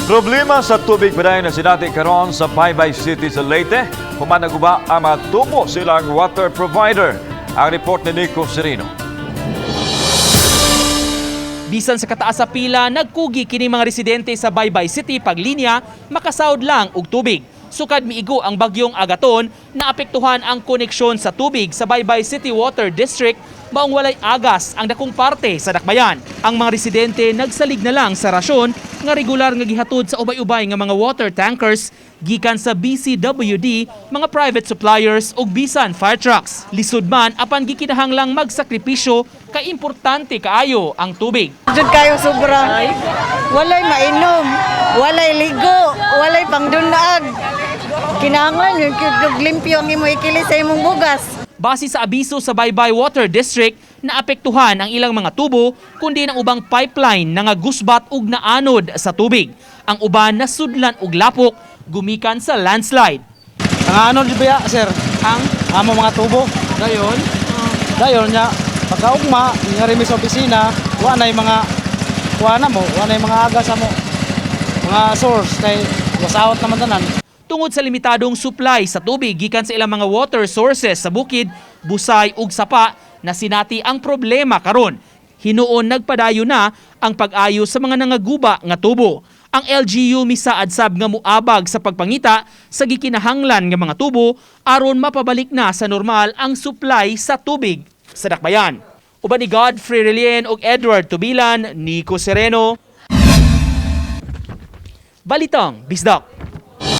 Problema sa tubig padayon na sinati karon sa Baybay City sa Leyte. Human naguba ang mga tubo sa ilang water provider. Ang report ni Nico Sereno. Bisan sa kataas sa pila, nagkugi kini mga residente sa Baybay City paglinya, makasawd lang og tubig. Sukad miigo ang bagyong Agaton, naapektuhan ang koneksyon sa tubig sa Baybay City Water District, maong walay agas ang dakong parte sa dakbayan. Ang mga residente nagsalig na lang sa rasyon nga regular nga gihatod sa ubay-ubay nga mga water tankers gikan sa BCWD, mga private suppliers ug bisan fire trucks. Lisod man apan gikinahanglang magsakripisyo kay importante kaayo ang tubig. Jud kayo sobra. Walay mainom, walay ligo, walay pangdunag. Kinahanglan yung og limpyo ang imo ikili sa imong bugas. Base sa abiso sa Baybay Water District, naapektuhan ang ilang mga tubo kundi ang ubang pipeline na nga gusbat ug naanod sa tubig. Ang uban nasudlan og lapok gumikan sa landslide. Ang ano di ba, sir? Ang Amo mga tubo. gayon, Dayon nya pagkaugma, nga mi sa opisina, wa na yung mga kuha na mo, wa na yung mga agas mo. Mga source kay wasaot naman tanan. Tungod sa limitadong supply sa tubig gikan sa ilang mga water sources sa bukid, busay ug sapa, nasinati ang problema karon. Hinuon nagpadayon na ang pag-ayo sa mga nangaguba nga tubo. Ang LGU misaad sab nga muabag sa pagpangita sa gikinahanglan nga mga tubo aron mapabalik na sa normal ang supply sa tubig sa dakbayan. Uban ni Godfrey Relien ug Edward Tubilan, Nico Sereno. Balitang Bisdak.